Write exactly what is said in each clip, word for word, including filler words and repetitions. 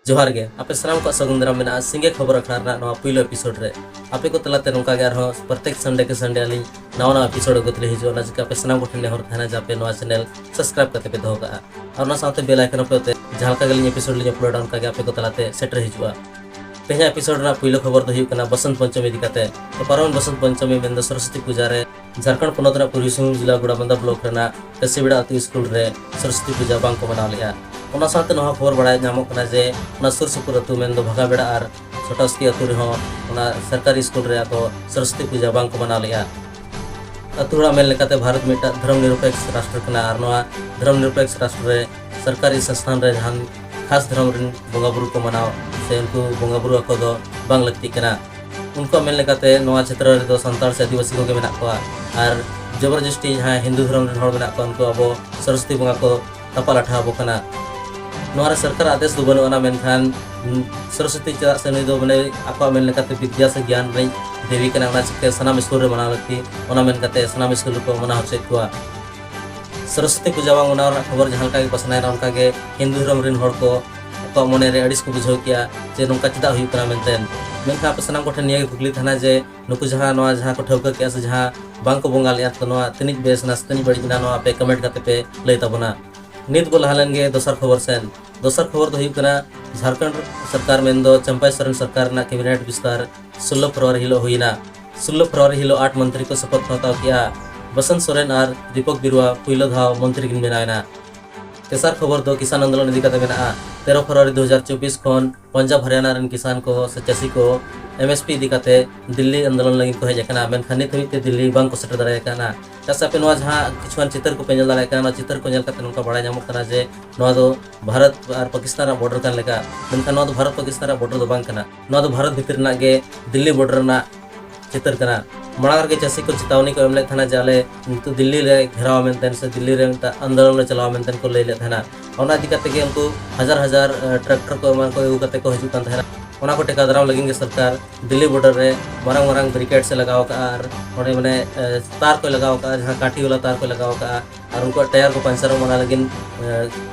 ᱡᱚᱦᱟᱨ ᱜᱮ, ᱟᱯᱮ ᱥᱟᱱᱟᱢ ᱠᱚᱣᱟᱜ ᱥᱟᱹᱜᱩᱱ ᱫᱟᱨᱟᱢ ᱢᱮᱱᱟᱜᱼᱟ ᱥᱤᱸᱜᱮ ᱠᱷᱚᱵᱚᱨ ᱟᱠᱷᱲᱟ ᱨᱮᱱᱟᱜ ᱱᱚᱣᱟ ᱯᱩᱭᱞᱩ ᱮᱯᱤᱥᱳᱰ ᱨᱮ᱾ ᱟᱯᱮ ᱠᱚ ᱛᱟᱞᱟᱛᱮ ᱱᱚᱝᱠᱟ ᱜᱮ ᱟᱨᱦᱚᱸ ᱯᱨᱚᱛᱮᱠ ᱥᱟᱱᱰᱮ ᱠᱮ ᱥᱟᱱᱰᱮ ᱟᱹᱞᱤᱧ ᱱᱟᱣᱟ ᱱᱟᱣᱟ ᱮᱯᱤᱥᱳᱰ ᱟᱹᱜᱩ ᱛᱮᱞᱤᱧ ᱦᱤᱡᱩᱜᱼᱟ᱾ ᱚᱱᱟ ᱪᱤᱠᱟᱹ ᱟᱯᱮ ᱥᱟᱱᱟᱢ ᱠᱚᱴᱷᱮᱱ ᱱᱮᱦᱚᱨ ᱛᱟᱦᱮᱱᱟ ᱡᱮ ᱟᱯᱮ ᱱᱚᱣᱟ ᱪᱮᱱᱮᱞ ᱥᱟᱵᱥᱠᱨᱟᱭᱤᱵ ᱠᱟᱛᱮ ᱯᱮ ᱫᱚᱦᱚ ᱠᱟᱜᱼᱟ ᱟᱨ ᱚᱱᱟ ᱥᱟᱶᱛᱮ ᱵᱮᱞ ᱟᱭᱠᱚᱱ ᱦᱚᱸᱯᱮ ᱚᱛᱮ, ᱡᱟᱦᱟᱸ ᱞᱮᱠᱟ ᱜᱮᱞᱤᱧ ᱮᱯᱤᱥᱳᱰ ᱞᱤᱧ ᱟᱯᱞᱳᱰᱟ ᱚᱱᱠᱟ ᱜᱮ ᱟᱯᱮ ᱠᱚ ᱛᱟᱞᱟᱛᱮ ᱥᱮᱴᱮᱨ ᱦᱤᱡᱩᱜᱼᱟ᱾ ᱛᱮᱦᱮᱧᱟᱜ ᱮᱯᱤᱥᱳᱰ ᱨᱮᱱᱟᱜ ᱯᱩᱭᱞᱩ ᱠᱷᱚᱵᱚᱨ ᱫᱚ ᱦᱩᱭᱩᱜ ᱠᱟᱱᱟ ᱵᱚᱥᱚᱱᱛ ᱯᱚᱧᱪᱚᱢᱤ ᱤᱫᱤ ᱠᱟᱛᱮ᱾ ᱛᱚ ᱯᱟᱨᱚᱢᱮᱱ ᱵᱚᱥᱚᱱᱛ ᱯᱚᱧᱪᱚᱢᱤ ᱢᱮᱱᱫᱚ ᱥᱚᱨᱚᱥᱚᱛᱤ ᱯᱩᱡᱟ ᱨᱮ ᱡᱷᱟᱲᱠᱷᱚᱸᱰ ᱯᱚᱱᱚᱛ ᱨᱮᱱᱟᱜ ᱯᱩᱨᱵᱤ ᱥᱤᱝᱵᱷᱩᱢ ᱡᱮᱞᱟ ᱜᱚᱲᱟᱵᱟᱱᱫᱟ ᱵᱞᱚᱠ ᱨᱮᱱᱟᱜ ᱠᱟᱹᱥᱤᱵᱮᱲᱟ ᱟᱹᱛᱩ ᱥᱠᱩᱞ ᱨᱮ ᱥᱚᱨᱚᱥᱚᱛᱤ ᱯᱩᱡᱟ ᱵᱟᱝ ᱠᱚ ᱢᱟᱱᱟᱣ ᱞᱮᱫᱼᱟ᱾ ᱚᱱᱟ ᱥᱟᱶᱛᱮ ᱱᱚᱣᱟ ᱠᱷᱚᱵᱚᱨ ᱵᱟᱲᱟᱭ ᱧᱟᱢᱚᱜ ᱠᱟᱱᱟ ᱡᱮ ᱚᱱᱟ ᱥᱩᱨ ᱥᱩᱯᱩᱨ ᱟᱹᱛᱩ ᱢᱮᱱᱫᱚ ᱵᱷᱟᱜᱟᱵᱮᱲᱟ ᱟᱨ ᱥᱚᱴᱟᱥᱠᱤ ᱟᱹᱛᱩ ᱨᱮᱦᱚᱸ ᱚᱱᱟ ᱥᱚᱨᱠᱟᱨᱤ ᱥᱠᱩᱞ ᱨᱮ ᱟᱠᱚ ᱥᱚᱨᱚᱥᱚᱛᱤ ᱯᱩᱡᱟ ᱵᱟᱝ ᱠᱚ ᱢᱟᱱᱟᱣ ᱞᱮᱫᱼᱟ᱾ ᱟᱹᱛᱩ ᱦᱚᱲᱟᱜ ᱢᱮᱱ ᱞᱮᱠᱟᱛᱮ ᱵᱷᱟᱨᱚᱛ ᱢᱤᱫᱴᱟᱝ ᱫᱷᱚᱨᱚᱢ ᱱᱤᱨᱚᱯᱮᱠᱥ ᱨᱟᱥᱴᱨ ᱠᱟᱱᱟ ᱟᱨ ᱱᱚᱣᱟ ᱫᱷᱚᱨᱚᱢ ᱱᱤᱨᱚᱯᱮᱠᱥ ᱨᱟᱥᱴᱨ ᱨᱮ ᱥᱚᱨᱠᱟᱨᱤ ᱥᱚᱝᱥᱛᱷᱟᱱ ᱨᱮ ᱡᱟᱦᱟᱱ ᱠᱷᱟᱥ ᱫᱷᱚᱨᱚᱢ ᱨᱮᱱ ᱵᱚᱸᱜᱟ ᱵᱩᱨᱩ ᱠᱚ ᱢᱟᱱᱟᱣ ᱥᱮ ᱩᱱᱠᱩ ᱵᱚᱸᱜᱟ ᱵᱩᱨᱩ ᱟᱠᱚ ᱫᱚ ᱵᱟᱝ ᱞᱟᱹᱠᱛᱤᱜ ᱠᱟᱱᱟ᱾ ᱩᱱᱠᱩᱣᱟᱜ ᱢᱮᱱ ᱞᱮᱠᱟᱛᱮ ᱱᱚᱣᱟ ᱪᱷᱮᱛᱨᱚ ᱨᱮᱫᱚ ᱥᱟᱱᱛᱟᱲ ᱥᱮ ᱟᱹᱫᱤᱵᱟᱹᱥᱤ ᱠᱚᱜᱮ ᱢᱮᱱᱟᱜ ᱠᱚᱣᱟ ᱟᱨ ᱡᱚᱵᱚᱨᱡᱚᱥᱴᱤ ᱡᱟᱦᱟᱸ ᱦᱤᱱᱫᱩ ᱫᱷᱚᱨᱚᱢ ᱨᱮᱱ ᱦᱚᱲ ᱢᱮᱱᱟᱜ ᱠᱚᱣᱟ ᱩᱱᱠᱩ ᱟᱵᱚ ᱥᱚᱨᱚᱥᱚᱛᱤ ᱵᱚᱸᱜᱟ ᱠᱚ ᱛᱟᱯᱟ ᱞᱟᱴᱷᱟ ᱟᱵᱚ ᱠᱟᱱᱟ᱾ ᱱᱚᱣᱟ ᱨᱮ ᱥᱚᱨᱠᱟᱨ ᱟᱫᱮᱥ ᱫᱚ ᱵᱟᱹᱱᱩᱜ ᱟᱱᱟ, ᱢᱮᱱᱠᱷᱟᱱ ᱥᱚᱨᱚᱥᱚᱛᱤ ᱪᱮᱫᱟᱜ ᱥᱮ ᱱᱩᱭ ᱫᱚ ᱢᱟᱱᱮ ᱟᱠᱚᱣᱟᱜ ᱢᱮᱱ ᱞᱮᱠᱟᱛᱮ ᱵᱤᱫᱽᱭᱟ ᱥᱮ ᱜᱮᱭᱟᱱ ᱨᱮᱱ ᱫᱮᱵᱤ ᱠᱟᱱᱟ, ᱚᱱᱟ ᱪᱤᱠᱟᱹ ᱥᱟᱱᱟᱢ ᱥᱠᱩᱞ ᱨᱮ ᱢᱟᱱᱟᱣ ᱞᱟᱹᱠᱛᱤ, ᱚᱱᱟ ᱢᱮᱱ ᱠᱟᱛᱮ ᱥᱟᱱᱟᱢ ᱥᱠᱩᱞ ᱨᱮᱠᱚ ᱢᱟᱱᱟᱣ ᱦᱚᱪᱚᱭᱮᱫ ᱠᱚᱣᱟ᱾ ᱥᱚᱨᱚᱥᱚᱛᱤ ᱯᱩᱡᱟ ᱵᱟᱝ ᱢᱟᱱᱟᱣ ᱨᱮᱱᱟᱜ ᱠᱷᱚᱵᱚᱨ ᱡᱟᱦᱟᱸ ᱞᱮᱠᱟ ᱜᱮ ᱯᱟᱥᱱᱟᱭᱮᱱᱟ ᱚᱱᱠᱟ ᱜᱮ ᱦᱤᱱᱫᱩ ᱫᱷᱚᱨᱚᱢ ᱨᱮᱱ ᱦᱚᱲ ᱠᱚ ᱟᱠᱚᱣᱟᱜ ᱢᱚᱱᱮ ᱨᱮ ᱟᱹᱲᱤᱥ ᱠᱚ ᱵᱩᱡᱷᱟᱹᱣ ᱠᱮᱜᱼᱟ ᱡᱮ ᱱᱚᱝᱠᱟ ᱪᱮᱫᱟᱜ ᱦᱩᱭᱩᱜ ᱠᱟᱱᱟ ᱢᱮᱱᱛᱮ᱾ ᱢᱮᱱᱠᱷᱟᱱ ᱟᱯᱮ ᱥᱟᱱᱟᱢ ᱠᱚᱴᱷᱮᱱ ᱱᱤᱭᱟᱹ ᱜᱮ ᱠᱩᱠᱞᱤ ᱛᱟᱦᱮᱱᱟ ᱡᱮ ᱱᱩᱠᱩ ᱡᱟᱦᱟᱸ ᱱᱚᱣᱟ ᱡᱟᱦᱟᱸ ᱠᱚ ᱴᱷᱟᱹᱣᱠᱟᱹ ᱠᱮᱜᱼᱟ ᱥᱮ ᱡᱟᱦᱟᱸ ᱵᱟᱝ ᱠᱚ ᱵᱚᱸᱜᱟ ᱞᱮᱜᱼᱟ, ᱛᱚ ᱱᱚᱣᱟ ᱛᱤᱱᱟᱹᱜ ᱵᱮᱥ ᱮᱱᱟ ᱥᱮ ᱛᱤᱱᱟᱹᱜ ᱵᱟᱹᱲᱤᱡ ᱮᱱᱟ, ᱱᱚᱣᱟ ᱟᱯᱮ ᱠᱚᱢᱮᱱᱴ ᱠᱟᱛᱮ ᱯᱮ ᱞᱟᱹᱭ ᱛᱟᱵᱚᱱᱟ᱾ ᱱᱤᱛ ᱵᱚ ᱞᱟᱦᱟ ᱞᱮᱱ ᱜᱮ ᱫᱚᱥᱟᱨ ᱠᱷᱚᱵᱚᱨ ᱥᱮᱱ᱾ ᱫᱚᱥᱟᱨ ᱠᱷᱚᱵᱚᱨ ᱫᱚ ᱦᱩᱭᱩᱜ ᱠᱟᱱᱟ ᱡᱷᱟᱲᱠᱷᱚᱸᱰ ᱥᱚᱨᱠᱟᱨ ᱢᱮᱱᱫᱚ ᱪᱟᱢᱯᱟᱭ ᱥᱚᱨᱮᱱ ᱥᱚᱨᱠᱟᱨ ᱨᱮᱱᱟᱜ ᱠᱮᱵᱤᱱᱮᱴ ᱵᱤᱥᱛᱟᱨ ᱥᱳᱞᱞᱳ ᱯᱷᱮᱵᱽᱨᱩᱣᱟᱨᱤ ᱦᱤᱞᱳᱜ ᱦᱩᱭᱮᱱᱟ᱾ ᱥᱳᱞᱞᱳ ᱯᱷᱮᱵᱽᱨᱩᱣᱟᱨᱤ ᱦᱤᱞᱳᱜ ᱟᱴ ᱢᱚᱱᱛᱨᱤ ᱠᱚ ᱥᱚᱯᱚᱛ ᱠᱚ ᱦᱟᱛᱟᱣ ᱠᱮᱜᱼᱟ᱾ ᱵᱚᱥᱚᱱᱛ ᱥᱚᱨᱮᱱ ᱟᱨ ᱫᱤᱯᱚᱠ ᱵᱤᱨᱩᱣᱟ ᱯᱩᱭᱞᱳ ᱫᱷᱟᱣ ᱢᱚᱱᱛᱨᱤ ᱠᱤᱱ ᱵᱮᱱᱟᱣ ᱮᱱᱟ᱾ ᱛᱮᱥᱟᱨ ᱠᱷᱚᱵᱚᱨ ᱫᱚ ᱠᱤᱥᱟᱱ ᱟᱱᱫᱳᱞᱚᱱ ᱤᱫᱤ ᱠᱟᱛᱮ ᱢᱮᱱᱟᱜᱼᱟ᱾ ᱛᱮᱨᱚ ᱯᱷᱮᱵᱽᱨᱩᱣᱟᱨᱤ ᱫᱩ ᱦᱟᱡᱟᱨ ᱪᱚᱵᱵᱤᱥ ᱠᱷᱚᱱ ᱯᱚᱧᱡᱟᱵᱽ ᱦᱚᱨᱤᱭᱟᱱᱟ ᱨᱮᱱ ᱠᱤᱥᱟᱱ ᱠᱚ ᱥᱮ ᱪᱟᱹᱥᱤ ᱠᱚ ᱮᱢ ᱮᱥ ᱯᱤ ᱤᱫᱤ ᱠᱟᱛᱮ ᱫᱤᱞᱞᱤ ᱟᱱᱫᱳᱞᱚᱱ ᱞᱟᱹᱜᱤᱫ ᱠᱚ ᱦᱮᱡ ᱟᱠᱟᱱᱟ, ᱢᱮᱱᱠᱷᱟᱱ ᱱᱤᱛ ᱦᱟᱹᱵᱤᱡ ᱛᱮ ᱫᱤᱞᱞᱤ ᱵᱟᱝ ᱠᱚ ᱥᱮᱴᱮᱨ ᱫᱟᱲᱮ ᱟᱠᱟᱱᱟ᱾ ᱪᱮᱫᱟᱜ ᱥᱮ ᱟᱯᱮ ᱱᱚᱣᱟ ᱡᱟᱦᱟᱸ ᱠᱤᱪᱷᱩᱜᱟᱱ ᱪᱤᱛᱟᱹᱨ ᱠᱚᱯᱮ ᱧᱮᱞ ᱫᱟᱲᱮᱭᱟᱜ ᱠᱟᱱᱟ, ᱚᱱᱟ ᱪᱤᱛᱟᱹᱨ ᱠᱚ ᱧᱮᱞ ᱠᱟᱛᱮ ᱱᱚᱝᱠᱟ ᱵᱟᱲᱟᱭ ᱧᱟᱢᱚᱜ ᱠᱟᱱᱟ ᱡᱮ ᱱᱚᱣᱟ ᱫᱚ ᱵᱷᱟᱨᱚᱛ ᱟᱨ ᱯᱟᱠᱤᱥᱛᱟᱱ ᱨᱮᱱᱟᱜ ᱵᱚᱰᱟᱨ ᱠᱟᱱ ᱞᱮᱠᱟ, ᱢᱮᱱᱠᱷᱟᱱ ᱱᱚᱣᱟ ᱫᱚ ᱵᱷᱟᱨᱚᱛ ᱯᱟᱠᱤᱥᱛᱟᱱ ᱨᱮᱱᱟᱜ ᱵᱚᱰᱟᱨ ᱫᱚ ᱵᱟᱝ ᱠᱟᱱᱟ᱾ ᱱᱚᱣᱟ ᱫᱚ ᱵᱷᱟᱨᱚᱛ ᱵᱷᱤᱛᱤᱨ ᱨᱮᱱᱟᱜ ᱜᱮ ᱫᱤᱞᱞᱤ ᱵᱚᱰᱟᱨ ᱨᱮᱱᱟᱜ ᱪᱤᱛᱟᱹᱨ ᱠᱟᱱᱟ᱾ ᱢᱟᱲᱟᱝ ᱨᱮᱜᱮ ᱪᱟᱹᱥᱤ ᱠᱚ ᱪᱮᱛᱟᱣᱱᱤ ᱠᱚ ᱮᱢ ᱞᱮᱫ ᱛᱟᱦᱮᱱᱟ ᱡᱮ ᱟᱞᱮ ᱱᱤᱛᱚᱜ ᱫᱤᱞᱞᱤ ᱞᱮ ᱜᱷᱮᱨᱟᱣᱟ ᱢᱮᱱᱛᱮ ᱥᱮ ᱫᱤᱞᱞᱤ ᱨᱮ ᱢᱤᱫᱴᱟᱝ ᱟᱱᱫᱳᱞᱚᱱ ᱞᱮ ᱪᱟᱞᱟᱣᱟ ᱢᱮᱱᱛᱮ ᱠᱚ ᱞᱟᱹᱭ ᱞᱮᱫ ᱛᱟᱦᱮᱱᱟ᱾ ᱚᱱᱟ ᱤᱫᱤ ᱠᱟᱛᱮ ᱜᱮ ᱩᱱᱠᱩ ᱦᱟᱡᱟᱨ ᱦᱟᱡᱟᱨ, ᱮ, ᱴᱨᱟᱠᱴᱚᱨ ᱠᱚ ᱮᱢᱟᱱ ᱠᱚ ᱟᱹᱜᱩ ᱠᱟᱛᱮ ᱠᱚ ᱦᱤᱡᱩᱜ ᱠᱟᱱ ᱛᱟᱦᱮᱱᱟ᱾ ᱚᱱᱟ ᱠᱚ ᱴᱮᱠᱟᱣ ᱫᱟᱨᱟᱢ ᱞᱟᱹᱜᱤᱫ ᱜᱮ ᱥᱚᱨᱠᱟᱨ ᱫᱤᱞᱞᱤ ᱵᱚᱰᱟᱨ ᱨᱮ ᱢᱟᱨᱟᱝ ᱢᱟᱨᱟᱝ ᱵᱮᱨᱤᱠᱮᱰ ᱥᱮ ᱞᱟᱜᱟᱣ ᱠᱟᱜᱼᱟ ᱟᱨ ᱚᱸᱰᱮ ᱢᱟᱱᱮ, ᱮ, ᱛᱟᱨ ᱠᱚᱭ ᱞᱟᱜᱟᱣ ᱠᱟᱜᱼᱟ, ᱡᱟᱦᱟᱸ ᱠᱟᱸᱴᱤ ᱵᱟᱞᱟ ᱛᱟᱨ ᱠᱚᱭ ᱞᱟᱜᱟᱣ ᱠᱟᱜᱼᱟ ᱟᱨ ᱩᱱᱠᱩᱣᱟᱜ ᱴᱟᱭᱟᱨ ᱠᱚ ᱯᱟᱧᱪᱟᱨᱚᱜ ᱢᱟ ᱚᱱᱟ ᱞᱟᱹᱜᱤᱫ, ᱮ,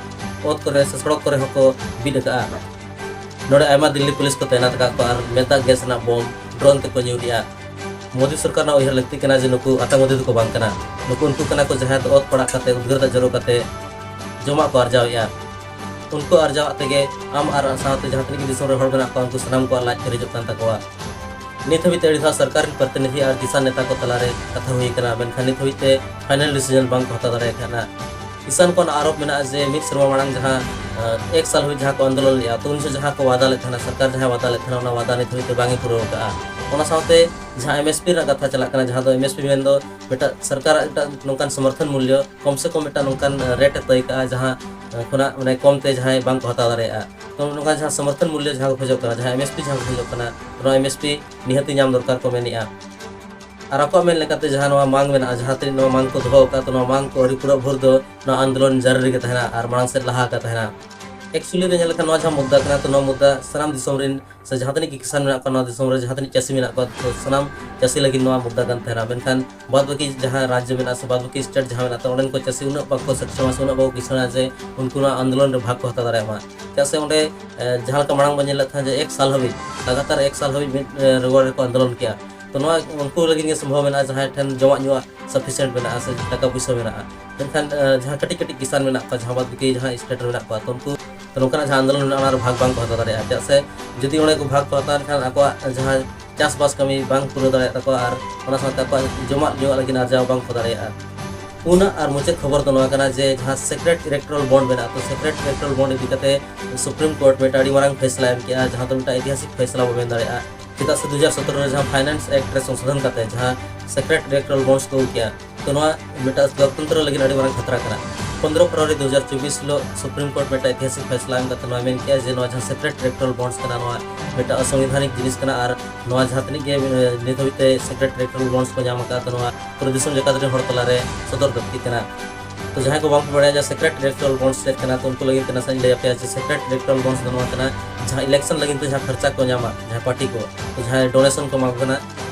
ᱚᱛ ᱠᱚᱨᱮ ᱥᱮ ᱥᱚᱲᱚᱠ ᱠᱚᱨᱮ ᱦᱚᱸᱠᱚ ᱵᱤᱫ ᱟᱠᱟᱜᱼᱟ᱾ ᱱᱚᱰᱮ ᱟᱭᱢᱟ ᱫᱤᱞᱞᱤ ᱯᱩᱞᱤᱥ ᱠᱚ ᱛᱟᱭᱱᱟᱛ ᱟᱠᱟᱫ ᱠᱚᱣᱟ ᱟᱨ ᱢᱮᱫ ᱫᱟᱜ ᱜᱮᱥ ᱨᱮᱱᱟᱜ ᱵᱳᱢ ᱰᱨᱳᱱ ᱛᱮᱠᱚ ᱧᱩᱨᱮᱜᱼᱟ᱾ ᱢᱳᱫᱤ ᱥᱚᱨᱠᱟᱨ ᱨᱮᱱᱟᱜ ᱩᱭᱦᱟᱹᱨ ᱞᱟᱹᱠᱛᱤ ᱠᱟᱱᱟ ᱡᱮ ᱱᱩᱠᱩ ᱟᱛᱟᱝᱵᱟᱹᱫᱤ ᱫᱚᱠᱚ ᱵᱟᱝ ᱠᱟᱱᱟ᱾ ᱱᱩᱠᱩ ᱩᱱᱠᱩ ᱠᱟᱱᱟ ᱠᱚ ᱡᱟᱦᱟᱸᱭ ᱫᱚ ᱚᱛ ᱯᱟᱲᱟᱜ ᱠᱟᱛᱮ, ᱩᱫᱽᱜᱟᱹᱨ ᱫᱟᱜ ᱡᱚᱨᱚ ᱠᱟᱛᱮ ᱡᱚᱢᱟᱜ ᱠᱚ ᱟᱨᱡᱟᱣᱮᱫᱼᱟ᱾ ᱩᱱᱠᱩ ᱟᱨᱡᱟᱣᱟᱜ ᱛᱮᱜᱮ ᱟᱢ ᱟᱨ ᱥᱟᱶᱛᱮ ᱡᱟᱦᱟᱸ ᱛᱤᱱᱟᱹᱜ ᱜᱮ ᱫᱤᱥᱚᱢ ᱨᱮ ᱦᱚᱲ ᱢᱮᱱᱟᱜ ᱠᱚᱣᱟ, ᱩᱱᱠᱩ ᱥᱟᱱᱟᱢ ᱠᱚᱣᱟᱜ ᱞᱟᱡ ᱯᱮᱨᱮᱡᱚᱜ ᱠᱟᱱ ᱛᱟᱠᱚᱣᱟ᱾ ᱱᱤᱛ ᱦᱟᱹᱵᱤᱡ ᱛᱮ ᱟᱹᱰᱤ ᱫᱷᱟᱣ ᱥᱚᱨᱠᱟᱨ ᱨᱮᱱ ᱯᱨᱚᱛᱤᱱᱤᱫᱷᱤ ᱟᱨ ᱠᱤᱥᱟᱱ ᱱᱮᱛᱟ ᱠᱚ ᱛᱟᱞᱟᱨᱮ ᱠᱟᱛᱷᱟ ᱦᱩᱭ ᱟᱠᱟᱱᱟ, ᱢᱮᱱᱠᱷᱟᱱ ᱱᱤᱛ ᱦᱟᱹᱵᱤᱡ ᱛᱮ ᱯᱷᱟᱭᱱᱟᱞ ᱰᱤᱥᱤᱡᱚᱱ ᱵᱟᱝ ᱠᱚ ᱦᱟᱛᱟᱣ ᱫᱟᱲᱮ ᱟᱠᱟᱫᱼᱟ᱾ ᱠᱤᱥᱟᱱ ᱠᱚᱣᱟᱜ ᱟᱨᱳᱯ ᱢᱮᱱᱟᱜᱼᱟ ᱡᱮ ᱢᱤᱫ ᱥᱮᱨᱢᱟ ᱢᱟᱲᱟᱝ ᱡᱟᱦᱟᱸ, ᱮᱠ ᱥᱟᱞ ᱦᱟᱹᱵᱤᱡ ᱡᱟᱦᱟᱸ ᱠᱚ ᱟᱱᱫᱳᱞᱚᱱ ᱞᱮᱫᱼᱟ, ᱛᱚ ᱩᱱ ᱡᱚᱦᱚᱜ ᱡᱟᱦᱟᱸ ᱠᱚ ᱣᱟᱫᱟ ᱞᱮᱫ ᱛᱟᱦᱮᱱᱟ, ᱥᱚᱨᱠᱟᱨ ᱡᱟᱦᱟᱸᱭ ᱣᱟᱫᱟ ᱞᱮᱫ ᱛᱟᱦᱮᱱᱟ, ᱚᱱᱟ ᱣᱟᱫᱟ ᱱᱤᱛ ᱦᱟᱹᱵᱤᱡ ᱛᱮ ᱵᱟᱝ ᱮ ᱯᱩᱨᱟᱹᱣ ᱟᱠᱟᱫᱼᱟ᱾ ᱚᱱᱟ ᱥᱟᱶᱛᱮ ᱡᱟᱦᱟᱸ ᱮᱢ ᱮᱥ ᱯᱤ ᱨᱮᱱᱟᱜ ᱠᱟᱛᱷᱟ ᱪᱟᱞᱟᱜ ᱠᱟᱱᱟ, ᱡᱟᱦᱟᱸ ᱫᱚ ᱮᱢ ᱮᱥ ᱯᱤ ᱢᱮᱱᱫᱚ ᱢᱤᱫᱴᱟᱝ ᱥᱚᱨᱠᱟᱨᱟᱜ ᱢᱤᱫᱴᱟᱝ ᱱᱚᱝᱠᱟᱱ ᱥᱚᱢᱚᱨᱛᱷᱚᱱ ᱢᱩᱞᱞᱚ, ᱠᱚᱢ ᱥᱮ ᱠᱚᱢ ᱢᱤᱫᱴᱟᱝ ᱱᱚᱝᱠᱟᱱ ᱨᱮᱴ ᱮ ᱛᱟᱹᱭ ᱠᱟᱜᱼᱟ, ᱡᱟᱦᱟᱸ ᱠᱷᱚᱱᱟᱜ ᱢᱟᱱᱮ ᱠᱚᱢ ᱛᱮ ᱡᱟᱦᱟᱸᱭ ᱵᱟᱝ ᱠᱚ ᱦᱟᱛᱟᱣ ᱫᱟᱲᱮᱭᱟᱜᱼᱟ᱾ ᱛᱚ ᱱᱚᱝᱠᱟ ᱡᱟᱦᱟᱸ ᱥᱚᱢᱚᱨᱛᱷᱚᱱ ᱢᱩᱞᱞᱚ ᱡᱟᱦᱟᱸ ᱠᱚ ᱠᱷᱚᱡᱚᱜ ᱠᱟᱱᱟ, ᱡᱟᱦᱟᱸ ᱮᱢ ᱮᱥ ᱯᱤ ᱡᱟᱦᱟᱸ ᱠᱚ ᱠᱷᱚᱡᱚᱜ ᱠᱟᱱᱟ, ᱱᱚᱣᱟ ᱮᱢ ᱮᱥ ᱯᱤ ᱱᱤᱦᱟᱹᱛᱤ ᱧᱟᱢ ᱫᱚᱨᱠᱟᱨ ᱠᱚ ᱢᱮᱱᱮᱜᱼᱟ᱾ ᱟᱨ ᱟᱠᱚᱣᱟᱜ ᱢᱮᱱ ᱞᱮᱠᱟᱛᱮ ᱡᱟᱦᱟᱸ ᱱᱚᱣᱟ ᱢᱟᱝ ᱢᱮᱱᱟᱜᱼᱟ, ᱡᱟᱦᱟᱸ ᱛᱤᱱᱟᱹᱜ ᱱᱚᱣᱟ ᱢᱟᱝ ᱠᱚ ᱫᱚᱦᱚ ᱟᱠᱟᱫ, ᱛᱚ ᱱᱚᱣᱟ ᱢᱟᱝ ᱠᱚ ᱟᱹᱣᱨᱤ ᱯᱩᱨᱟᱹᱜ ᱵᱷᱳᱨ ᱫᱚ ᱱᱚᱣᱟ ᱟᱱᱫᱳᱞᱚᱱ ᱡᱟᱹᱨᱤ ᱨᱮᱜᱮ ᱛᱟᱦᱮᱱᱟ ᱟᱨ ᱢᱟᱲᱟᱝ ᱥᱮᱫ ᱞᱟᱦᱟ ᱟᱠᱟ ᱛᱟᱦᱮᱱᱟ᱾ ᱮᱠᱪᱩᱭᱮᱞᱤ ᱨᱮ ᱧᱮᱞ ᱞᱮᱠᱷᱟᱱ ᱱᱚᱣᱟ ᱡᱟᱦᱟᱸ ᱢᱩᱫᱽᱫᱟ ᱠᱟᱱᱟ, ᱛᱚ ᱱᱚᱣᱟ ᱢᱩᱫᱽᱫᱟ ᱥᱟᱱᱟᱢ ᱫᱤᱥᱚᱢ ᱨᱮᱱ ᱥᱮ ᱡᱟᱦᱟᱸ ᱛᱤᱱᱟᱹᱜ ᱜᱮ ᱠᱤᱥᱟᱱ ᱢᱮᱱᱟᱜ ᱠᱚᱣᱟ, ᱱᱚᱣᱟ ᱫᱤᱥᱚᱢ ᱨᱮ ᱡᱟᱦᱟᱸ ᱛᱤᱱᱟᱹᱜ ᱪᱟᱹᱥᱤ ᱢᱮᱱᱟᱜ ᱠᱚᱣᱟ, ᱛᱚ ᱥᱟᱱᱟᱢ ᱪᱟᱹᱥᱤ ᱞᱟᱹᱜᱤᱫ ᱱᱚᱣᱟ ᱢᱩᱫᱽᱫᱟ ᱠᱟᱱ ᱛᱟᱦᱮᱱᱟ᱾ ᱢᱮᱱᱠᱷᱟᱱ ᱵᱟᱫ ᱵᱟᱹᱠᱤ ᱡᱟᱦᱟᱸ ᱨᱟᱡᱽᱡᱚ ᱢᱮᱱᱟᱜᱼᱟ ᱥᱮ ᱵᱟᱫ ᱵᱟᱹᱠᱤ ᱥᱴᱮᱴ ᱡᱟᱦᱟᱸ ᱢᱮᱱᱟᱜ ᱛᱟᱵᱚᱱᱟ, ᱚᱸᱰᱮᱱ ᱠᱚ ᱪᱟᱹᱥᱤ ᱩᱱᱟᱹᱜ ᱵᱟᱠᱚ ᱥᱚᱠᱪᱷᱚᱢᱟ ᱥᱮ ᱩᱱᱟᱹᱜ ᱵᱟᱠᱚ ᱠᱤᱥᱟᱹᱬᱟ ᱡᱮ ᱩᱱᱠᱩ ᱱᱚᱣᱟ ᱟᱱᱫᱳᱞᱚᱱ ᱨᱮ ᱵᱷᱟᱜᱽ ᱠᱚ ᱦᱟᱛᱟᱣ ᱫᱟᱲᱮᱭᱟᱜ ᱢᱟ᱾ ᱪᱮᱫᱟᱜ ᱥᱮ ᱚᱸᱰᱮ, ᱮ, ᱡᱟᱦᱟᱸ ᱞᱮᱠᱟ ᱢᱟᱲᱟᱝ ᱵᱚᱱ ᱧᱮᱞ ᱞᱮᱫ ᱛᱟᱦᱮᱸᱫ ᱡᱮ ᱮᱠ ᱥᱟᱞ ᱦᱟᱹᱵᱤᱡ, ᱞᱟᱜᱟᱛᱟᱨ ᱮᱠ ᱥᱟᱞ ᱦᱟᱹᱵᱤᱡ ᱢᱤᱫ, ᱮ, ᱨᱮᱣᱟᱨ ᱨᱮᱠᱚ ᱟᱱᱫᱳᱞᱚᱱ ᱠᱮᱜᱼᱟ᱾ ᱛᱚ ᱱᱚᱣᱟ ᱩᱱᱠᱩ ᱞᱟᱹᱜᱤᱫ ᱜᱮ ᱥᱚᱢᱵᱷᱚᱵ ᱢᱮᱱᱟᱜᱼᱟ, ᱡᱟᱦᱟᱸᱭ ᱴᱷᱮᱱ ᱡᱚᱢᱟᱜ ᱧᱩᱣᱟᱜ ᱥᱟᱯᱷᱤᱥᱤᱭᱮᱱᱴ ᱢᱮᱱᱟᱜᱼᱟ ᱥᱮ ᱴᱟᱠᱟ ᱯᱩᱭᱥᱟᱹ ᱢᱮᱱᱟᱜᱼᱟ᱾ ᱢᱮᱱᱠᱷᱟᱱ, ᱮ, ᱡᱟᱦᱟᱸ ᱠᱟᱹᱴᱤᱡ ᱠᱟᱹᱴᱤᱡ ᱠᱤᱥᱟᱱ ᱢᱮᱱᱟᱜ ᱠᱚᱣᱟ, ᱡᱟᱦᱟᱸ ᱵᱟᱫ ᱵᱟᱹᱠᱤ ᱡᱟᱦᱟᱸ ᱥᱴᱮᱴ ᱨᱮ ᱢᱮᱱᱟᱜ ᱠᱚᱣᱟ, ᱛᱚ ᱩᱱᱠᱩ ᱛᱚ ᱱᱚᱝᱠᱟᱱᱟᱜ ᱡᱟᱦᱟᱸ ᱟᱱᱫᱳᱞᱚᱱ ᱢᱮᱱᱟᱜᱼᱟ, ᱚᱱᱟ ᱨᱮ ᱵᱷᱟᱜᱽ ᱵᱟᱝ ᱠᱚ ᱦᱟᱛᱟᱣ ᱫᱟᱲᱮᱭᱟᱜᱼᱟ᱾ ᱪᱮᱫᱟᱜ ᱥᱮ ᱡᱩᱫᱤ ᱚᱸᱰᱮ ᱠᱚ ᱵᱷᱟᱜᱽ ᱠᱚ ᱦᱟᱛᱟᱣ ᱞᱮᱠᱷᱟᱱ ᱟᱠᱚᱣᱟᱜ ᱡᱟᱦᱟᱸ ᱪᱟᱥᱵᱟᱥ ᱠᱟᱹᱢᱤ ᱵᱟᱝ ᱯᱩᱨᱟᱹᱣ ᱫᱟᱲᱮᱭᱟᱜ ᱛᱟᱠᱚᱣᱟ ᱟᱨ ᱚᱱᱟ ᱥᱟᱶᱛᱮ ᱟᱠᱚᱣᱟᱜ ᱡᱚᱢᱟᱜ ᱧᱩᱣᱟᱜ ᱞᱟᱹᱜᱤᱫ ᱟᱨᱡᱟᱣ ᱵᱟᱝ ᱠᱚ ᱫᱟᱲᱮᱭᱟᱜᱼᱟ᱾ ᱯᱩᱱᱟᱜ ᱟᱨ ᱢᱩᱪᱟᱹᱫ ᱠᱷᱚᱵᱚᱨ ᱫᱚ ᱱᱚᱣᱟ ᱠᱟᱱᱟ ᱡᱮ ᱡᱟᱦᱟᱸ ᱥᱮᱠᱨᱮᱴ ᱤᱞᱮᱠᱴᱳᱨᱟᱞ ᱵᱚᱱᱰ ᱢᱮᱱᱟᱜᱼᱟ, ᱛᱚ ᱥᱮᱠᱨᱮᱴ ᱤᱞᱮᱠᱴᱳᱨᱟᱞ ᱵᱚᱱᱰ ᱤᱫᱤ ᱠᱟᱛᱮ ᱥᱩᱯᱨᱤᱢ ᱠᱳᱨᱴ ᱢᱤᱫᱴᱟᱝ ᱟᱹᱰᱤ ᱢᱟᱨᱟᱝ ᱯᱷᱮᱥᱞᱟ ᱮᱢ ᱠᱮᱜᱼᱟ, ᱡᱟᱦᱟᱸ ᱫᱚ ᱢᱤᱫᱴᱟᱝ ᱤᱛᱤᱦᱟᱥᱤᱠ ᱯᱷᱮᱥᱞᱟ ᱵᱚ ᱢᱮᱱ ᱫᱟᱲᱮᱭᱟᱜᱼᱟ᱾ ᱪᱮᱫᱟᱜ ᱥᱮ ᱫᱩ ᱦᱟᱡᱟᱨ ᱥᱚᱛᱨᱚ ᱨᱮ ᱡᱟᱦᱟᱸ ᱯᱷᱟᱭᱱᱟᱱᱥ ᱮᱠᱴ ᱨᱮ ᱥᱚᱝᱥᱳᱫᱷᱚᱱ ᱠᱟᱛᱮ ᱡᱟᱦᱟᱸ ᱥᱮᱠᱨᱮᱴ ᱤᱞᱮᱠᱴᱳᱨᱟᱞ ᱵᱚᱱᱰᱥ ᱠᱚ ᱟᱹᱜᱩ ᱠᱮᱜᱼᱟ, ᱛᱚ ᱱᱚᱣᱟ ᱢᱤᱫᱴᱟᱝ ᱞᱳᱠᱛᱚᱱᱛᱨᱚ ᱞᱟᱹᱜᱤᱫ ᱟᱹᱰᱤ ᱢᱟᱨᱟᱝ ᱠᱷᱟᱛᱨᱟ ᱠᱟᱱᱟ᱾ ᱯᱚᱱᱫᱽᱨᱚ ᱯᱷᱮᱵᱽᱨᱩᱣᱟᱨᱤ ᱫᱩ ᱦᱟᱡᱟᱨ ᱪᱚᱵᱵᱤᱥ ᱦᱤᱞᱳᱜ ᱥᱩᱯᱨᱤᱢ ᱠᱳᱨᱴ ᱢᱤᱫᱴᱟᱝ ᱤᱛᱤᱦᱟᱥᱤᱠ ᱯᱷᱮᱥᱞᱟ ᱮᱢ ᱠᱟᱛᱮ ᱱᱚᱣᱟ ᱢᱮᱱ ᱠᱮᱜᱼᱟ ᱡᱮ ᱱᱚᱣᱟ ᱡᱟᱦᱟᱸ ᱥᱮᱠᱨᱮᱴ ᱤᱞᱮᱠᱴᱳᱨᱟᱞ ᱵᱚᱱᱰᱥ ᱠᱟᱱᱟ, ᱱᱚᱣᱟ ᱢᱤᱫᱴᱟᱝ ᱚᱥᱚᱝᱵᱤᱫᱷᱟᱱᱤᱠ ᱡᱤᱱᱤᱥ ᱠᱟᱱᱟ ᱟᱨ ᱱᱚᱣᱟ ᱡᱟᱦᱟᱸ ᱛᱤᱱᱟᱹᱜ ᱜᱮ, ᱮ, ᱱᱤᱛ ᱦᱟᱹᱵᱤᱡ ᱛᱮ ᱥᱮᱠᱨᱮᱴ ᱤᱞᱮᱠᱴᱳᱨᱟᱞ ᱵᱚᱱᱰᱥ ᱠᱚ ᱧᱟᱢ ᱟᱠᱟᱫ, ᱛᱚ ᱱᱚᱣᱟ ᱯᱩᱨᱟᱹ ᱫᱤᱥᱚᱢ ᱡᱟᱠᱟᱛ ᱨᱮᱱ ᱦᱚᱲ ᱛᱟᱞᱟᱨᱮ ᱥᱚᱫᱚᱨ ᱞᱟᱹᱠᱛᱤ ᱠᱟᱱᱟ᱾ ᱛᱚ ᱡᱟᱦᱟᱸᱭ ᱠᱚ ᱵᱟᱝ ᱠᱚ ᱵᱟᱲᱟᱭᱟ ᱡᱮ ᱥᱮᱠᱨᱮᱴ ᱤᱞᱮᱠᱴᱳᱨᱟᱞ ᱵᱚᱱᱰᱥ ᱪᱮᱫ ᱠᱟᱱᱟ, ᱛᱚ ᱩᱱᱠᱩ ᱞᱟᱹᱜᱤᱫ ᱛᱮ ᱱᱟᱥᱮ ᱤᱧ ᱞᱟᱹᱭ ᱟᱯᱮᱭᱟ ᱡᱮ ᱥᱮᱠᱨᱮᱴ ᱤᱞᱮᱠᱴᱳᱨᱟᱞ ᱵᱚᱱᱰᱥ ᱫᱚ ᱱᱚᱣᱟ ᱠᱟᱱᱟ, ᱡᱟᱦᱟᱸ ᱤᱞᱮᱠᱥᱚᱱ ᱞᱟᱹᱜᱤᱫ ᱛᱮ ᱡᱟᱦᱟᱸ ᱠᱷᱚᱨᱪᱟ ᱠᱚ ᱧᱟᱢᱟ, ᱡᱟᱦᱟᱸᱭ ᱯᱟᱨᱴᱤ ᱠᱚ, ᱛᱚ ᱡᱟᱦᱟᱸᱭ ᱰᱳᱱᱮᱥᱚᱱ ᱠᱚ ᱮᱢᱟ ᱠᱚ ᱠᱟᱱᱟ,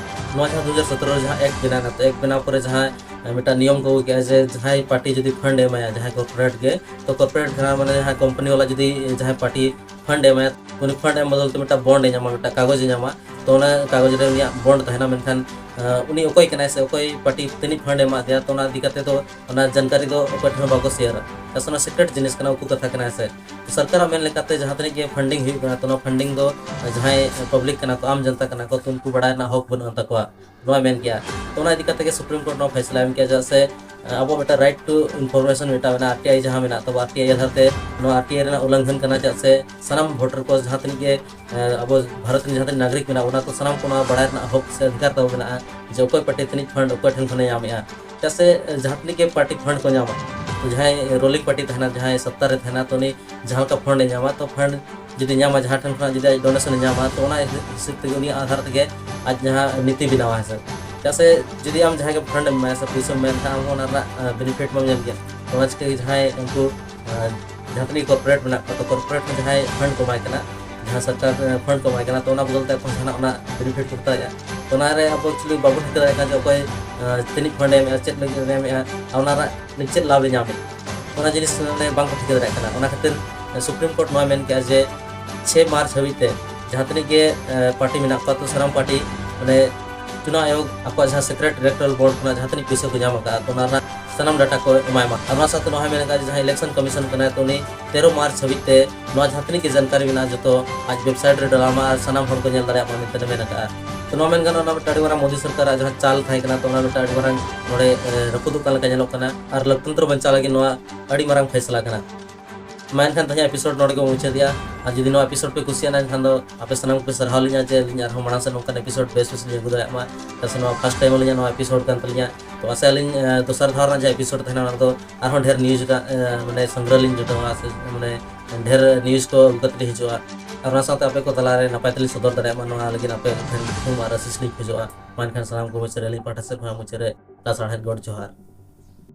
ᱱᱚᱣᱟ ᱡᱟᱦᱟᱸ ᱫᱩ ᱦᱟᱡᱟᱨ ᱥᱚᱛᱨᱚ ᱨᱮ ᱡᱟᱦᱟᱸ ᱮᱠᱴ ᱵᱮᱱᱟᱣ ᱮᱱᱟ, ᱛᱚ ᱮᱠᱴ ᱵᱮᱱᱟᱣ ᱯᱚᱨᱮ ᱡᱟᱦᱟᱸ, ᱮ, ᱢᱤᱫᱴᱟᱝ ᱱᱤᱭᱚᱢ ᱠᱚ ᱟᱹᱜᱩ ᱠᱮᱜᱼᱟ ᱡᱮ ᱡᱟᱦᱟᱸᱭ ᱯᱟᱨᱴᱤ ᱡᱩᱫᱤ ᱯᱷᱟᱱᱰ ᱮ ᱮᱢᱟᱭᱟ ᱡᱟᱦᱟᱸᱭ ᱠᱚᱨᱯᱳᱨᱮᱴ ᱜᱮ, ᱛᱚ ᱠᱚᱨᱯᱳᱨᱮᱴ ᱠᱷᱚᱱᱟᱜ ᱢᱟᱱᱮ ᱡᱟᱦᱟᱸᱭ ᱠᱳᱢᱯᱟᱱᱤ ᱵᱟᱞᱟ ᱡᱩᱫᱤ ᱡᱟᱦᱟᱸᱭ ᱯᱟᱨᱴᱤ ᱯᱷᱟᱱᱰ ᱮ ᱮᱢᱟᱭᱟ, ᱩᱱᱤ ᱯᱷᱟᱱᱰ ᱮᱢ ᱵᱚᱫᱚᱞ ᱛᱮ ᱢᱤᱫᱴᱟᱝ ᱵᱚᱱᱰ ᱮ ᱧᱟᱢᱟ, ᱢᱤᱫᱴᱟᱝ ᱠᱟᱜᱚᱡᱽ ᱮ ᱧᱟᱢᱟ᱾ ᱛᱚ ᱚᱱᱟ ᱠᱟᱜᱚᱡᱽ ᱨᱮ ᱩᱱᱤᱭᱟᱜ ᱵᱚᱱᱰ ᱛᱟᱦᱮᱱᱟ, ᱢᱮᱱᱠᱷᱟᱱ ᱩᱱᱤ ᱚᱠᱚᱭ ᱠᱟᱱᱟᱭ ᱥᱮ ᱚᱠᱚᱭ ᱯᱟᱨᱴᱤ ᱛᱤᱱᱟᱹᱜ ᱯᱷᱟᱱᱰ ᱮ ᱮᱢᱟᱫᱮᱭᱟ, ᱛᱚ ᱚᱱᱟ ᱤᱫᱤ ᱠᱟᱛᱮ ᱫᱚ ᱚᱱᱟ ᱡᱟᱱᱠᱟᱨᱤ ᱫᱚ ᱚᱠᱚᱭ ᱴᱷᱮᱱ ᱦᱚᱸ ᱵᱟᱠᱚ ᱥᱮᱭᱟᱨᱟ᱾ ᱪᱮᱫᱟᱜ ᱥᱮ ᱚᱱᱟ ᱥᱤᱠᱨᱮᱴ ᱡᱤᱱᱤᱥ ᱠᱟᱱᱟ, ᱩᱠᱩ ᱠᱟᱛᱷᱟ ᱠᱟᱱᱟ ᱥᱮ᱾ ᱥᱚᱨᱠᱟᱨᱟᱜ ᱢᱮᱱ ᱞᱮᱠᱟᱛᱮ ᱡᱟᱦᱟᱸ ᱛᱤᱱᱟᱹᱜ ᱜᱮ ᱯᱷᱟᱱᱰᱤᱝ ᱦᱩᱭᱩᱜ ᱠᱟᱱᱟ, ᱛᱚ ᱚᱱᱟ ᱯᱷᱟᱱᱰᱤᱝ ᱫᱚ ᱡᱟᱦᱟᱸᱭ ᱯᱟᱵᱽᱞᱤᱠ ᱠᱟᱱᱟ ᱠᱚ, ᱟᱢ ᱡᱚᱱᱛᱟ ᱠᱟᱱᱟ ᱠᱚ, ᱛᱚ ᱩᱱᱠᱩ ᱵᱟᱲᱟᱭ ᱨᱮᱱᱟᱜ ᱦᱚᱠ ᱵᱟᱹᱱᱩᱜ ᱟᱱ ᱛᱟᱠᱚᱣᱟ, ᱱᱚᱣᱟ ᱢᱮᱱ ᱠᱮᱭᱟ᱾ ᱛᱚ ᱚᱱᱟ ᱤᱫᱤ ᱠᱟᱛᱮ ᱜᱮ ᱥᱩᱯᱨᱤᱢ ᱠᱳᱨᱴ ᱱᱚᱣᱟ ᱯᱷᱟᱭᱥᱟᱞᱟ ᱮᱢ ᱠᱮᱭᱟ, ᱪᱮᱫᱟᱜ ᱥᱮ ᱟᱵᱚ ᱢᱤᱫᱴᱟᱝ ᱨᱟᱭᱤᱴ ᱴᱩ ᱤᱱᱯᱷᱚᱨᱢᱮᱥᱚᱱ ᱢᱤᱫᱴᱟᱝ ᱢᱮᱱᱟᱜᱼᱟ, ᱟᱨ ᱴᱤ ᱟᱭ ᱡᱟᱦᱟᱸ ᱢᱮᱱᱟᱜ ᱛᱟᱵᱚ, ᱟᱨ ᱴᱤ ᱟᱭ ᱟᱫᱷᱟᱨ ᱛᱮ ᱱᱚᱣᱟ ᱟᱨ ᱴᱤ ᱟᱭ ᱨᱮᱱᱟᱜ ᱩᱞᱞᱚᱝᱜᱷᱚᱱ ᱠᱟᱱᱟ, ᱪᱮᱫᱟᱜ ᱥᱮ ᱥᱟᱱᱟᱢ ᱵᱷᱳᱴᱟᱨ ᱠᱚ ᱡᱟᱦᱟᱸ ᱛᱤᱱᱟᱹᱜ ᱜᱮ ᱟᱵᱚ ᱵᱷᱟᱨᱚᱛ ᱨᱮᱱ ᱡᱟᱦᱟᱸ ᱛᱤᱱᱟᱹᱜ ᱱᱟᱜᱚᱨᱤᱠ ᱢᱮᱱᱟᱜ ᱵᱚᱱᱟ, ᱛᱚ ᱥᱟᱱᱟᱢ ᱠᱚ ᱱᱚᱣᱟ ᱵᱟᱲᱟᱭ ᱨᱮᱱᱟᱜ ᱦᱚᱠ ᱥᱮ ᱚᱫᱷᱤᱠᱟᱨ ᱛᱟᱵᱚ ᱢᱮᱱᱟᱜᱼᱟ ᱡᱮ ᱚᱠᱚᱭ ᱯᱟᱨᱴᱤ ᱛᱤᱱᱟᱹᱜ ᱯᱷᱟᱱᱰ ᱚᱠᱚᱭ ᱴᱷᱮᱱ ᱠᱷᱚᱱᱮ ᱧᱟᱢᱮᱜᱼᱟ᱾ ᱪᱮᱫᱟᱜ ᱥᱮ ᱡᱟᱦᱟᱸ ᱛᱤᱱᱟᱹᱜ ᱜᱮ ᱯᱟᱨᱴᱤ ᱯᱷᱟᱱᱰ ᱠᱚ ᱧᱟᱢᱟ, ᱛᱚ ᱡᱟᱦᱟᱸᱭ ᱨᱩᱞᱤᱝ ᱯᱟᱨᱴᱤ ᱛᱟᱦᱮᱱᱟ, ᱡᱟᱦᱟᱸᱭ ᱥᱚᱛᱛᱟ ᱨᱮ ᱛᱟᱦᱮᱱᱟ, ᱛᱚ ᱩᱱᱤ ᱡᱟᱦᱟᱸ ᱞᱮᱠᱟ ᱯᱷᱟᱱᱰ ᱮ ᱧᱟᱢᱟ, ᱛᱚ ᱯᱷᱟᱱᱰ ᱡᱩᱫᱤ ᱧᱟᱢᱟ, ᱡᱟᱦᱟᱸ ᱴᱷᱮᱱ ᱠᱷᱚᱱᱟᱜ ᱡᱩᱫᱤ ᱟᱡ ᱰᱳᱱᱮᱥᱚᱱ ᱮ ᱧᱟᱢᱟ, ᱛᱚ ᱚᱱᱟ ᱦᱤᱥᱟᱹᱵ ᱛᱮᱜᱮ ᱩᱱᱤ ᱟᱫᱷᱟᱨ ᱛᱮᱜᱮ ᱟᱡ ᱡᱟᱦᱟᱸ ᱱᱤᱛᱤ ᱵᱮᱱᱟᱣᱟ, ᱦᱮᱸ ᱥᱮ᱾ ᱪᱮᱫᱟᱜ ᱥᱮ ᱡᱩᱫᱤ ᱟᱢ ᱡᱟᱦᱟᱸᱭ ᱜᱮ ᱯᱷᱟᱱᱰ ᱮᱢ ᱮᱢᱟᱭᱟ ᱥᱮ ᱯᱩᱭᱥᱟᱹᱢ ᱮᱢᱟᱭᱟ, ᱮᱱᱠᱷᱟᱱ ᱟᱢ ᱦᱚᱸ ᱚᱱᱟ ᱨᱮᱱᱟᱜ ᱵᱮᱱᱤᱯᱷᱤᱴ ᱵᱟᱢ ᱧᱟᱢ ᱜᱮᱭᱟ᱾ ᱛᱚ ᱚᱱᱟ ᱪᱤᱠᱟᱹ ᱜᱮ ᱡᱟᱦᱟᱸᱭ ᱩᱱᱠᱩ ᱡᱟᱦᱟᱸ ᱛᱤᱱᱟᱹᱜ ᱠᱚᱨᱯᱳᱨᱮᱴ ᱢᱮᱱᱟᱜ ᱠᱚᱣᱟ, ᱛᱚ ᱠᱚᱨᱯᱳᱨᱮᱴ ᱨᱮ ᱡᱟᱦᱟᱸᱭ ᱯᱷᱟᱱᱰ ᱠᱚ ᱮᱢᱟᱭ ᱠᱟᱱᱟ, ᱡᱟᱦᱟᱸ ᱥᱚᱨᱠᱟᱨ ᱯᱷᱟᱱᱰ ᱠᱚ ᱮᱢᱟᱭ ᱠᱟᱱᱟ, ᱛᱚ ᱚᱱᱟ ᱵᱚᱫᱚᱞ ᱛᱮ ᱟᱠᱚ ᱡᱟᱦᱟᱱᱟᱜ ᱚᱱᱟ ᱵᱮᱱᱤᱯᱷᱤᱴ ᱠᱚ ᱦᱟᱛᱟᱣᱮᱫᱼᱟ᱾ ᱛᱚ ᱚᱱᱟ ᱨᱮ ᱟᱵᱚ ᱮᱠᱪᱩᱭᱮᱞᱤ ᱵᱟᱵᱚᱱ ᱴᱷᱤᱠᱟᱹ ᱫᱟᱲᱮᱭᱟᱜ ᱠᱟᱱᱟ ᱡᱮ ᱚᱠᱚᱭ ᱛᱤᱱᱟᱹᱜ ᱯᱷᱟᱱᱰ ᱮ ᱮᱢᱮᱜᱼᱟ, ᱪᱮᱫ ᱞᱟᱹᱜᱤᱫ ᱮ ᱮᱢᱮᱜᱼᱟ, ᱟᱨ ᱚᱱᱟ ᱨᱮᱱᱟᱜ ᱪᱮᱫ ᱞᱟᱵᱷ ᱮ ᱧᱟᱢᱮᱫ, ᱚᱱᱟ ᱡᱤᱱᱤᱥ ᱢᱟᱱᱮ ᱵᱟᱝ ᱠᱚ ᱴᱷᱤᱠᱟᱹ ᱫᱟᱲᱮᱭᱟᱜ ᱠᱟᱱᱟ᱾ ᱚᱱᱟ ᱠᱷᱟᱹᱛᱤᱨ ᱥᱩᱯᱨᱤᱢ ᱠᱳᱨᱴ ᱱᱚᱣᱟ ᱢᱮᱱ ᱠᱮᱜᱼᱟ ᱡᱮ ᱪᱷᱮᱭ ᱢᱟᱨᱪ ᱦᱟᱹᱵᱤᱡ ᱛᱮ ᱡᱟᱦᱟᱸ ᱛᱤᱱᱟᱹᱜ ᱜᱮ ᱯᱟᱨᱴᱤ ᱢᱮᱱᱟᱜ ᱠᱚᱣᱟ, ᱛᱚ ᱥᱟᱱᱟᱢ ᱯᱟᱨᱴᱤ ᱢᱟᱱᱮ ᱪᱩᱱᱟᱣ ᱟᱭᱳᱜᱽ ᱟᱠᱚᱣᱟᱜ ᱡᱟᱦᱟᱸ ᱥᱤᱠᱨᱮᱴ ᱤᱞᱮᱠᱴᱳᱨᱟᱞ ᱵᱳᱨᱰ ᱠᱷᱚᱱᱟᱜ ᱡᱟᱦᱟᱸ ᱛᱤᱱᱟᱹᱜ ᱯᱩᱭᱥᱟᱹ ᱠᱚ ᱧᱟᱢ ᱟᱠᱟᱫᱼᱟ, ᱛᱚ ᱚᱱᱟ ᱨᱮᱱᱟᱜ ᱥᱟᱱᱟᱢ ᱰᱟᱴᱟ ᱠᱚ ᱮᱢᱟᱭ ᱢᱟ᱾ ᱟᱨ ᱚᱱᱟ ᱥᱟᱶᱛᱮ ᱱᱚᱣᱟ ᱦᱚᱸᱭ ᱢᱮᱱ ᱟᱠᱟᱫᱼᱟ ᱡᱮ ᱡᱟᱦᱟᱸᱭ ᱤᱞᱮᱠᱥᱚᱱ ᱠᱚᱢᱤᱥᱚᱱ ᱠᱟᱱᱟᱭ, ᱛᱚ ᱩᱱᱤ ᱛᱮᱨᱚ ᱢᱟᱨᱪ ᱦᱟᱹᱵᱤᱡ ᱛᱮ ᱱᱚᱣᱟ ᱡᱟᱦᱟᱸ ᱛᱤᱱᱟᱹᱜ ᱜᱮ ᱡᱟᱱᱠᱟᱨᱤ ᱢᱮᱱᱟᱜᱼᱟ, ᱡᱚᱛᱚ ᱟᱡ ᱣᱮᱵᱥᱟᱭᱤᱴ ᱨᱮ ᱰᱟᱞᱟᱣ ᱢᱟ ᱟᱨ ᱥᱟᱱᱟᱢ ᱦᱚᱲ ᱠᱚ ᱧᱮᱞ ᱫᱟᱲᱮᱭᱟᱜ ᱢᱟ ᱢᱮᱱᱛᱮ ᱢᱮᱱ ᱟᱠᱟᱫᱼᱟ᱾ ᱛᱚ ᱱᱚᱣᱟ ᱢᱮᱱ ᱜᱟᱱᱚᱜᱼᱟ, ᱚᱱᱟ ᱢᱤᱫᱴᱟᱝ ᱟᱹᱰᱤ ᱢᱟᱨᱟᱝ ᱢᱳᱫᱤ ᱥᱚᱨᱠᱟᱨᱟᱜ ᱡᱟᱦᱟᱸ ᱪᱟᱞ ᱛᱟᱦᱮᱸ ᱠᱟᱱᱟ, ᱛᱚ ᱚᱱᱟ ᱢᱤᱫᱴᱟᱝ ᱟᱹᱰᱤ ᱢᱟᱨᱟᱝ ᱱᱚᱰᱮ ᱨᱟᱹᱯᱩᱫᱚᱜ ᱠᱟᱱ ᱞᱮᱠᱟ ᱧᱮᱞᱚᱜ ᱠᱟᱱᱟ᱾ ᱟᱨ ᱞᱳᱠᱛᱚᱱᱛᱨᱚ ᱵᱟᱧᱪᱟᱣ ᱞᱟᱹᱜᱤᱫ ᱱᱚᱣᱟ ᱟᱹᱰᱤ ᱢᱟᱨᱟᱝ ᱯᱷᱮᱥᱞᱟ ᱠᱟᱱᱟ᱾ ᱢᱟ ᱮᱱᱠᱷᱟᱱ ᱛᱮᱦᱮᱧᱟᱜ ᱮᱯᱤᱥᱳᱰ ᱱᱚᱰᱮ ᱜᱮᱵᱚᱱ ᱢᱩᱪᱟᱹᱫᱮᱜᱼᱟ᱾ ᱟᱨ ᱡᱩᱫᱤ ᱱᱚᱣᱟ ᱮᱯᱤᱥᱳᱰ ᱯᱮ ᱠᱩᱥᱤᱭᱟᱜᱼᱟ, ᱮᱱᱠᱷᱟᱱ ᱫᱚ ᱟᱯᱮ ᱥᱟᱱᱟᱢ ᱠᱚᱯᱮ ᱥᱟᱨᱦᱟᱣ ᱞᱤᱧᱟ ᱡᱮ ᱟᱹᱞᱤᱧ ᱟᱨᱦᱚᱸ ᱢᱟᱲᱟᱝ ᱥᱮᱫ ᱱᱚᱝᱠᱟᱱ ᱮᱯᱤᱥᱳᱰ ᱵᱮᱥ ᱵᱮᱥ ᱞᱤᱧ ᱟᱹᱜᱩ ᱫᱟᱲᱮᱭᱟᱜ ᱢᱟ᱾ ᱪᱮᱫᱟᱜ ᱥᱮ ᱱᱚᱣᱟ ᱯᱷᱟᱥᱴ ᱴᱟᱭᱤᱢ ᱟᱹᱞᱤᱧᱟᱜ ᱱᱚᱣᱟ ᱮᱯᱤᱥᱳᱰ ᱠᱟᱱ ᱛᱟᱹᱞᱤᱧᱟ᱾ ᱛᱚ ᱟᱥᱟᱭᱟᱞᱤᱧ ᱫᱚᱥᱟᱨ ᱫᱷᱟᱣ ᱨᱮᱱᱟᱜ ᱡᱟᱦᱟᱸ ᱮᱯᱤᱥᱳᱰ ᱛᱟᱦᱮᱱᱟ, ᱚᱱᱟ ᱫᱚ ᱟᱨᱦᱚᱸ ᱰᱷᱮᱨ ᱱᱤᱭᱩᱡᱽ ᱨᱮᱱᱟᱜ ᱢᱟᱱᱮ ᱥᱚᱝᱜᱨᱚᱦ ᱞᱤᱧ ᱡᱩᱴᱟᱹᱣᱟ, ᱥᱮ ᱢᱟᱱᱮ ᱰᱷᱮᱨ ᱱᱤᱭᱩᱡᱽ ᱠᱚ ᱟᱹᱜᱩ ᱠᱟᱛᱮ ᱞᱤᱧ ᱦᱤᱡᱩᱜᱼᱟ᱾ ᱟᱨ ᱚᱱᱟ ᱥᱟᱶᱛᱮ ᱟᱯᱮ ᱠᱚ ᱛᱟᱞᱟᱨᱮ ᱱᱟᱯᱟᱭ ᱛᱮᱞᱤᱧ ᱥᱚᱫᱚᱨ ᱫᱟᱲᱮᱭᱟᱜ ᱢᱟ, ᱱᱚᱣᱟ ᱞᱟᱹᱜᱤᱫ ᱟᱯᱮ ᱴᱷᱮᱱ ᱛᱷᱩᱢ ᱟᱨ ᱟᱥᱤᱥ ᱞᱤᱧ ᱠᱷᱚᱡᱚᱜᱼᱟ᱾ ᱢᱟ ᱮᱱᱠᱷᱟᱱ ᱥᱟᱱᱟᱢ ᱠᱚ ᱢᱩᱪᱟᱹᱫ ᱨᱮ ᱟᱹᱞᱤᱧ ᱯᱟᱦᱴᱟ ᱥᱮᱫ ᱠᱷᱚᱱᱟᱜ ᱢᱩᱪᱟᱹᱫ ᱨᱮ ᱞᱟᱥᱟᱲᱦᱮᱫ ᱜᱚᱰ ᱡᱚᱦᱟᱨ᱾